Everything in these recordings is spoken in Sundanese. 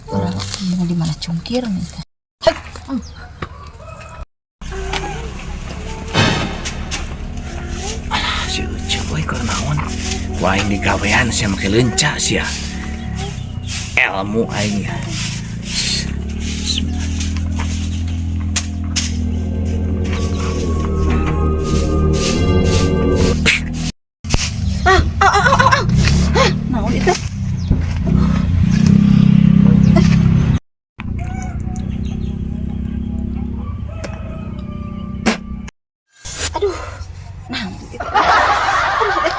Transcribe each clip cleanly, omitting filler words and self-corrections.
Orang mau di mana cungkir nih teh. Si Ucu euy keur naon? Ku aing digawean sia make leunca sia. Ilmu aing ya. Bismillah. Naon itu? Aduh, naon itu? Aduh, aduh.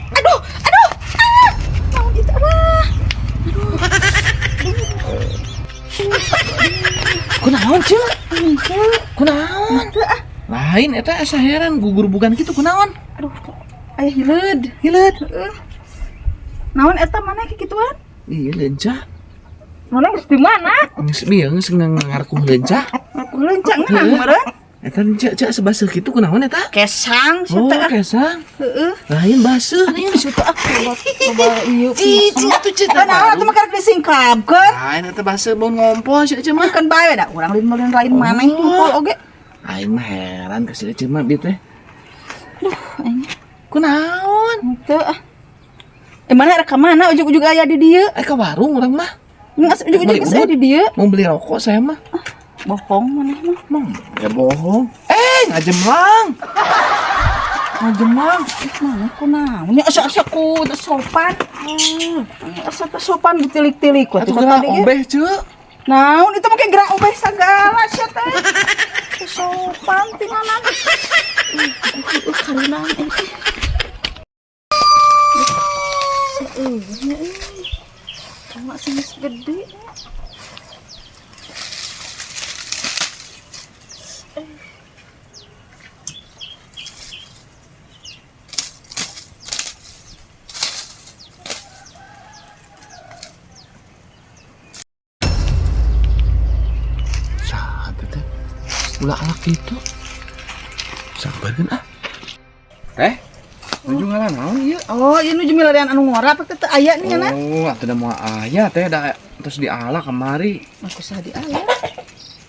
Aduh, aduh, ah, naon itu? Aduh, Kunaon, Ceu? Kunaon? Lain eta asa heran gugurubugan kitu kunaon? Aduh, aya hileud. Hileud. Heeh. Naon eta maneh kikituan? Iya leunca. Mana geus di mana? Geus bieu geus ngarkuh leunca. Aku leunca ngeunah meureun. Eta leunca cak sebaseuh kitu kunaon eta? Kesang sia Oh, teh. kesang. Heeh. Lain baseuh nih. Situ ah loba ieu. Cicing atuh ceu. Kan naon atuh mah karek disingkapkeun. Lain eta baseuh bau ngompol si Ece mah. Kan bae da urang lain meureun lain maneh ngumpul oge. Aing mah heran ka si Ece mah bieu teh. Aduh, aing Kunaon? teu ah. Eh mana rek ka mana ujug-ujug aya di dieu? Eh ke warung urang mah. Geus ujug-ujug geus aya di dieu. Mau beli rokok saya mah. Bohong maneh mah. Mang, ya bohong. Eh, ngajemlang. Ngajemlang. Ih, maneh kunaon? Nya asa-asa ku teu sopan. Asa teu sopan ditilik-tilik ku Atuh teh gerak tadi ge. obeh, Ceu. Naon itu make gerak obeh sagala sia teh. Teu sopan ti mana. Karunaan euy teh. Seueuhnya euy. Cuma sing gede. Saha teh? Ulah alak kitu. Sabarkeun ah. Teh, nuju ngalah naon ieu? Oh, ieu nuju milarian anu ngora apa teh teu aya nih nya? Oh, atuh da moal aya teh da terus diala kamari. Aku saha diala.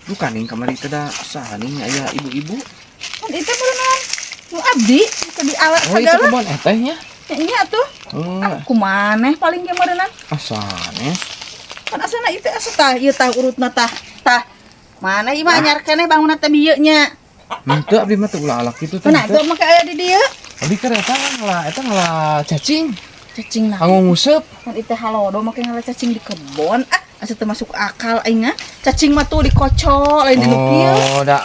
Bukan nih kamari teh da saha nih aya ibu-ibu. Kan itu meureun nu abdi teu diala Oh, itu sagala. kebon eteh nya. Nya nya atuh. Oh, Aku maneh paling ge meureunnan. asanes. Kan asana ieu teh asa tah ieu tah urutna tah. Tah. Mana ieu mah anyar keneh bangunna teh bieu nya. Henteu abdi mah teu ulah alak kitu teh. Mana tuh make aya di dieu? Abdi keur eta ngala cacing. Cacing nah. Kanggo nguseup. Kan itu halodo make ngala cacing di kebon. Ah, asa teu masuk akal aing ah. Cacing mah tuh dikocok lain di nu kieu. Oh, da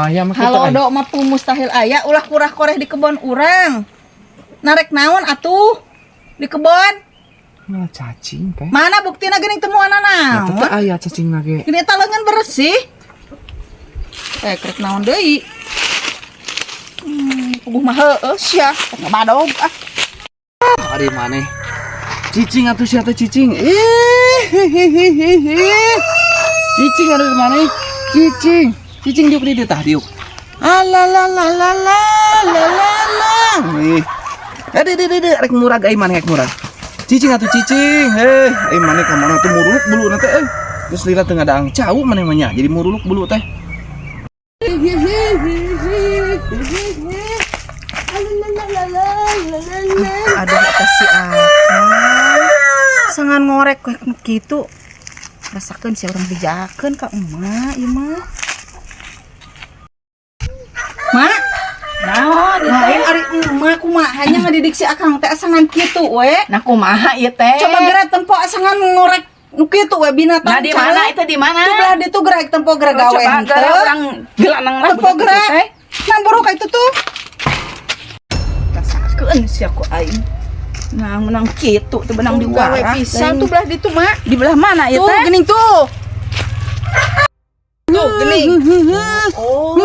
aya mah kitu. Halodo mah tuh mustahil aya ulah kurah-koreh di kebon urang. Narek naon atuh di kebon? Ngala cacing teh. Mana buktina geuning teu moal Ya naon? teh aya cacing lagi. Gini eta leungeun bersih. Eh, krek naon deui? Puguh mah heueuh sia, ngabadog ah. Ari maneh. Cicing atuh sia teh cicing. Ih, hihihihi. Cicing atuh maneh. Cicing. Cicing diuk di dieu tah diuk. Alalalalalala. Ih. Aduh, aduh, aduh, rek murag ai maneh rek murag. Cicing atuh cicing. Heh, ai maneh ka mana tuh muruluk bulu na teh euy. Geus lila teu ngadaang cau maneh mah nya, jadi muruluk bulu teh. Aduh, eta si Akang. Sangan ngorek we nu kitu. Rasakeun si urang bejakeun ka emak ieu mah. Mak, Naon ieu teh? lain ari emak kumaha nya ngadidik si Akang teh asangan kitu we. Nah kumaha ieu teh? Coba geura tempo asangan ngorek nu kitu we binatang. Nah di mana itu di mana? Tuh belah ditu geura tempo geura Oh, gawe coba henteu. geura urang gelanang lah Tempo budak geura. itu teh. Nah buruk ka itu tuh. Rasakeun sia ku aing. Nah menang kitu tuh benang Gawe diwara. pisan tuh belah ditu mak. Di belah mana ieu Tuh teh? geuning tuh. Tuh geuning. Oh.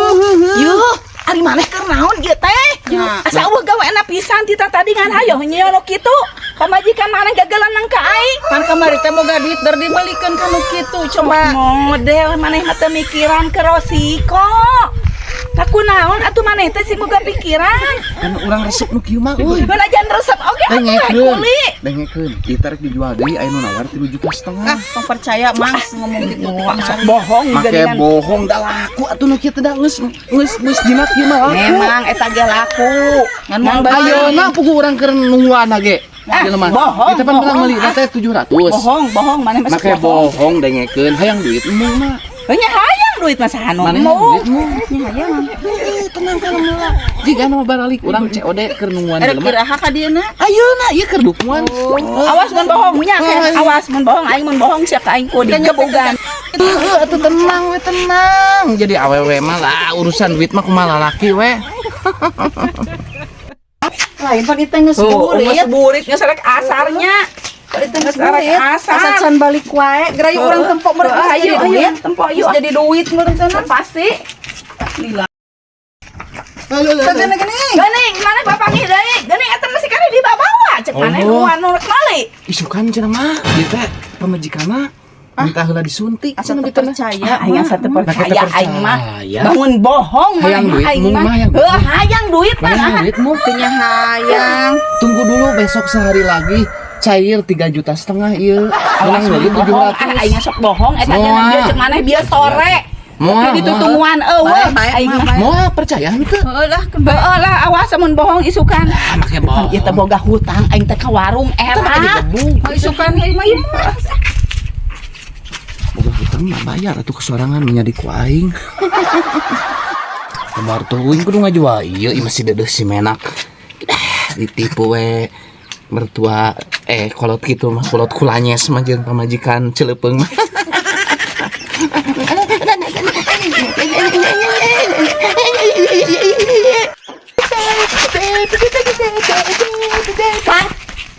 Yuh, ari maneh keur naon ieu teh? Nah. Asa eueuh gaweana pisan ti tadi ngan hayoh nyono kitu. Pamajikan maneh gagalanang ka aing. Pan kamari Ari teh boga duit der dibeulikeun ka nu kitu coba. Model maneh mah teu mikiran ke resiko. Nah kunaon atuh maneh teh sing boga pikiran. Kan urang resep nu kieu mah euy. Keun aja resep oge atuh Dengekeun. kuli. Dengekeun. Ieu teh rek dijual deui, aya nu nawar 3,5 juta. Ah, tong percaya Mang ngomong gitu teh kemarin. Bohong Make geuningan. Bohong da laku atuh nu kieu teh da geus geus geus jinak kieu mah laku. Memang eta ge laku. Ngan moal balik. Ayeuna puguh urang keur nungguan ge. Ah, Jelema. bohong, Kita pan pernah bohong, meuli ah. teh 700. Bohong, bohong maneh mah Make bohong, dengekeun, hayang duit embung mah. Nya hayang duit mah saha nu Maneh embung. duit embung. Nya hayang. Eh, tenang kalem lah. Jika nama baralik urang COD keur nungguan Erek jelema. iraha ka dieuna? Ayeuna ieu keur dukungan. Awas mun bohong nya ke. Awas mun bohong, aing mun bohong sia ka aing ku digebugan. Heeh, atuh tenang we, tenang. Jadi awewe mah lah urusan duit mah kumaha lalaki we. Lain pan itu geus Tuh, burit. geus burit geus rek asarnya. Pan itu geus Geus arek burit. asar. Asa can balik wae, geura yuk urang tempo meureun Heeh, geus ayo jadi ayo duit. tempo yuk. Geus jadi duit meureun cenah. Pasti. Lila. Teu geuning geuning. Geuning, mana bapak deui? Geuning eta masih kene dibawa cek maneh Oh. nu anu rek meuli. Isukan cenah mah, ieu teh pamajikanna minta heula disuntik Asa cenah teu bitana. percaya. Aing asa teu percaya Nah, aing mah. percaya. Bangun bohong maneh Hayang mah duit aing mung mah. mah, hayang duit. Heuh, hayang duit mah. Mana hayang duit mung? Teu nya hayang. Tunggu dulu besok sehari lagi cair 3,5 juta ieu. Awas Menang meuli mun bohong, 700. ah aing sok bohong eta Moal. geus bieu cek maneh bieu sore. Moal, Tapi ditutungguan eueuh Bae, bae, aing mah. bae. Moal percaya henteu? Heeh lah, Heeh lah awas mun bohong isukan. Ah, make bohong. Ieu teh boga hutang aing teh ka warung Eta mah era. digebug. Oh, isukan ieu mah ieu mah. Boga hutang mah bayar atuh kesorangan menyadi ku aing. Kabar tuh aing kudu ngajual ieu, ieu masih dedeh si menak. Ah, ditipu we mertua eh kolot gitu mah, kolot kulanyes mah jeung pamajikan celepeung mah.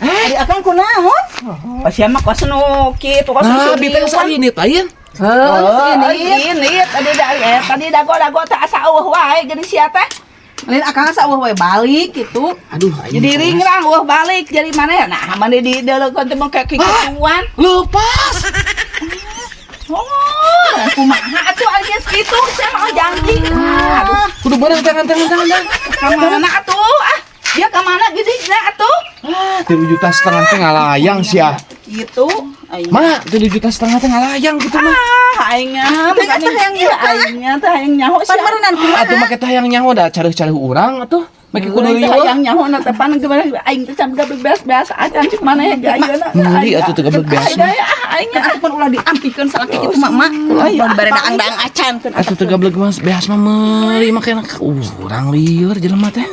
Ari akang kunaon? Oh, sia mah kos nu kitu kos Nah, bi teh geus ini lain. Oh, ini tadi da tadi dago-dago teh asa eueuh wae geuning sia teh. Lain akang asa eueuh wae balik gitu. Aduh, aing Jadi ringrang eueuh balik jadi mana nah mana di deulekeun teh mah kayak kikituan. Lepas. Oh, kumaha atuh alias kitu sia mah janji. Aduh, Kudu bener tangan tangan tangan tangan. ka mana atuh? Ah, dia ka mana gini nya atuh? Ah, 3,5 juta teh ngalayang sia. Gitu. Aing. Ma, 3,5 juta teh ngalayang gitu mah. Ah, aing mah Teh hayang ieu kan? aing teh hayang nyaho Pan sia. meureunan kumaha? Atuh make teh hayang nyaho da careuh-careuh urang atuh. Make kudu Aing teh lieur. hayang nyaho na teh pan gimana aing teh can gablek beas-beas acan cek maneh ge ayeuna. Meuli atuh teu gablek beas mah. Aing Kan atuh pan ulah diampikeun salaki kitu mah mak. Ulah dibere daang-daang acan keun. Atuh teu gablek mas beas mah meuli make urang lieur jelema teh.